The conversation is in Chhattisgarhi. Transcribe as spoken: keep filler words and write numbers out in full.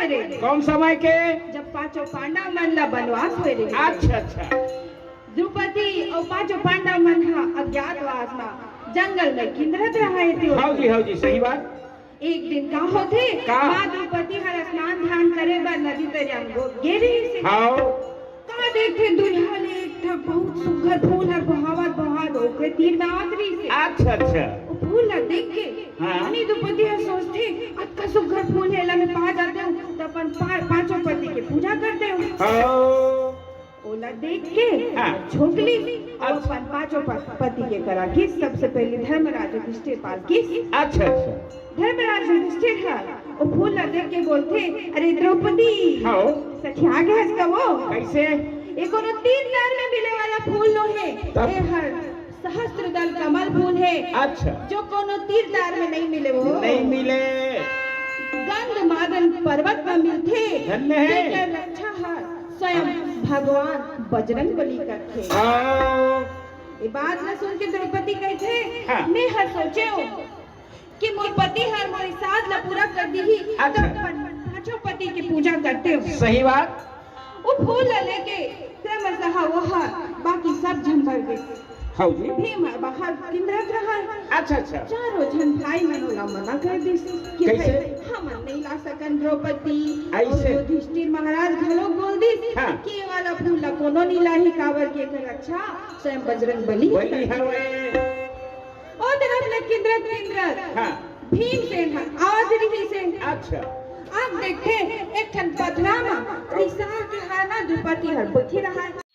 रे, कौन समय के? जब पांचों पांडव मन ला बनवास होए रे। अच्छा, अच्छा। द्रौपदी अउ पांचों पांडव मन ह अज्ञातवास म जंगल में किंधरत रहे थे। हव जी, हव जी, सही बात। एक दिन का होथे, का? माँ द्रौपदी हर स्नान ध्यान करे बर नदी तरिया म गो-, गे रहिस हे। हव। का देखथे, दुरिहा ले एक ठा बहुत सुग्घर फूल हर बोहावत बोहावत ओकरे तीर में आवत रहिस हे। अच्छा, अच्छा। ओ फूल ला देख के हाँ। रानी द्रौपदी ह सोचथे, "अतका सुग्घर फूल हे, एला मैं पा जातेंव, त अपन पा-, पांचों पति के पूजा कर देंव।" हव। ओला देख के हाँ। झोंक लिस अउ अच्छा। अपन पांचों प-, पति के करा गिस। सबसे पहले धर्मराज युधिष्ठिर पास गिस। अच्छा, अच्छा। धर्मराज युधिष्ठिर ह ओ फूल ला देख के बोलथे, "अरे द्रौपदी, हव। सठिया गे हस का वो? कइसे?" "ये कोनो तीर तार में मिले वाला फूल नोहे। तब? ये हर सहस्त्र दल कमल फूल हे, अच्छा। जो कोनो तीर तार में नहीं मिले वो। नहीं मिले। गंधमादन पर्वत में मिलथे, धन्य हे। जेकर रक्षा हर स्वयं भगवान बजरंग बली करथे।" हाँ। ये बात ला सुन के द्रौपदी कहिथे, हाँ। "मैं हर सोचेंव कि मोर पति हर मोर साध ला पूरा कर दिही, अच्छा। त अपन पांचों पति के पूजा करतेंव।" सही बात। ओ फूल ला लेके क्रमशः वो ह बाकी सब झन बर गे। हव जी। भीम ह बाहर किंधरत रहय। अच्छा, अच्छा। चारों झन भाई मन ओला मना कर दिस कि कइसे? "भाई, हमन नहीं ला सकन द्रौपदी।" अइसे? अउ युधिष्ठिर महाराज घलो बोल दिस हाँ। कि "ये वाला फूल ला कोनो नहीं लाही, काबर के एकर रक्षा स्वयं बजरंग बली बली करथे।" हवय। ओ तरफ ले किंधरत किंधरत हाँ। भीमसेन ह आवत रिहिस हे। अच्छा। अब देखथे एक ठन पथरा म रिसा के हाना द्रौपदी हर बइठे रहय।